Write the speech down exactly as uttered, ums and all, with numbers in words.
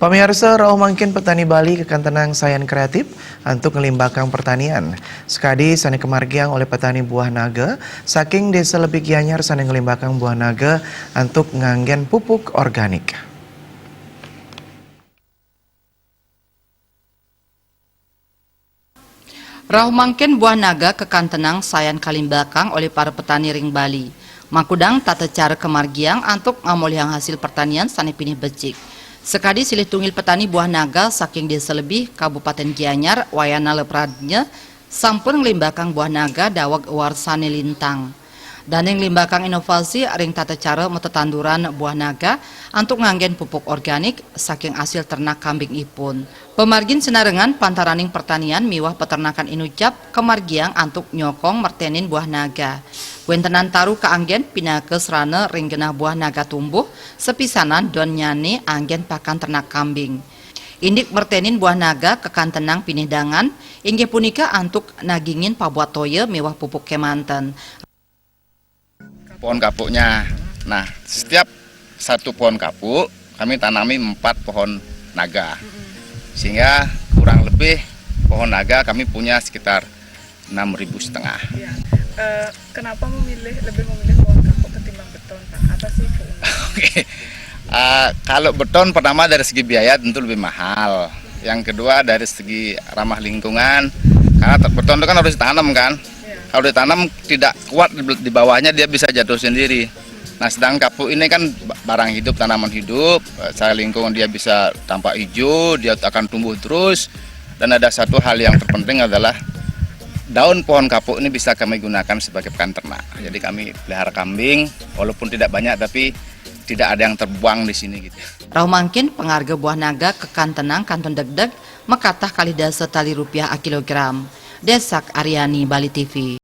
Pamiarsa, rauh mangkin petani Bali kakantenang sayan kreatif antuk nglimbakang pertanian. Sakadi sane kamargiang olih petani buah naga, saking Desa Lebih Gianyar sane nglimbakang buah naga antuk nganggen pupuk organik. Rauh mangkin buah naga kakantenang sayan kalimbakang olih para petani ring Bali. Makudang tata cara kamargiang antuk ngamolihang hasil pertanian sane pinih becik. Sakadi silih tunggil petani buah naga saking Desa Lebih, Kabupaten Gianyar, Wayana Lepradnya, sampun nglimbakang buah naga daweg uwar sane lintang. Dane nglimbakang inovasi ring tata cara matetanduran buah naga antuk nganggen pupuk organik saking asil ternak kambingipun. Pamargin sinarengan pantaraning pertanian miwah peternakan inucap kamargiang antuk nyokong mertenin buah naga. Wentenan taru kaanggen pinaka srana ring genah buah naga tumbuh, sapisanan donnyane anggen pakan ternak kambing. Indik mertenin buah naga kakantenang pinih dangan, inggih punika antuk nagingin pabuat toya miwah pupuk kemanten. Pohon kapuknya. Nah, setiap satu pohon kapuk, kami tanami empat pohon naga. Sehingga kurang lebih pohon naga kami punya sekitar enam ribu setengah. Ya. Eh, kenapa memilih, lebih memilih pohon kapuk ketimbang beton, Pak? Apa sih keunggulan? Oke. Eh, kalau beton, pertama, dari segi biaya tentu lebih mahal. Yang kedua, dari segi ramah lingkungan, karena te-, beton itu kan harus ditanam, kan. Ya. Kalau ditanam tidak kuat di, di bawahnya, dia bisa jatuh sendiri. Nah, sedangkan kapuk ini kan ba-, barang hidup, tanaman hidup, eh, secara lingkungan dia bisa tampak hijau, dia akan tumbuh terus. Dan ada satu hal yang terpenting adalah daun pohon kapuk ini bisa kami gunakan sebagai pakan ternak. Jadi kami pelihara kambing, walaupun tidak banyak, tapi tidak ada yang terbuang di sini gitu. Rauh mangkin pangarga buah naga kakantenang kantun degdeg, makatah kalih dasa tali rupiah a kilogram. Desak Aryani, Bali T V.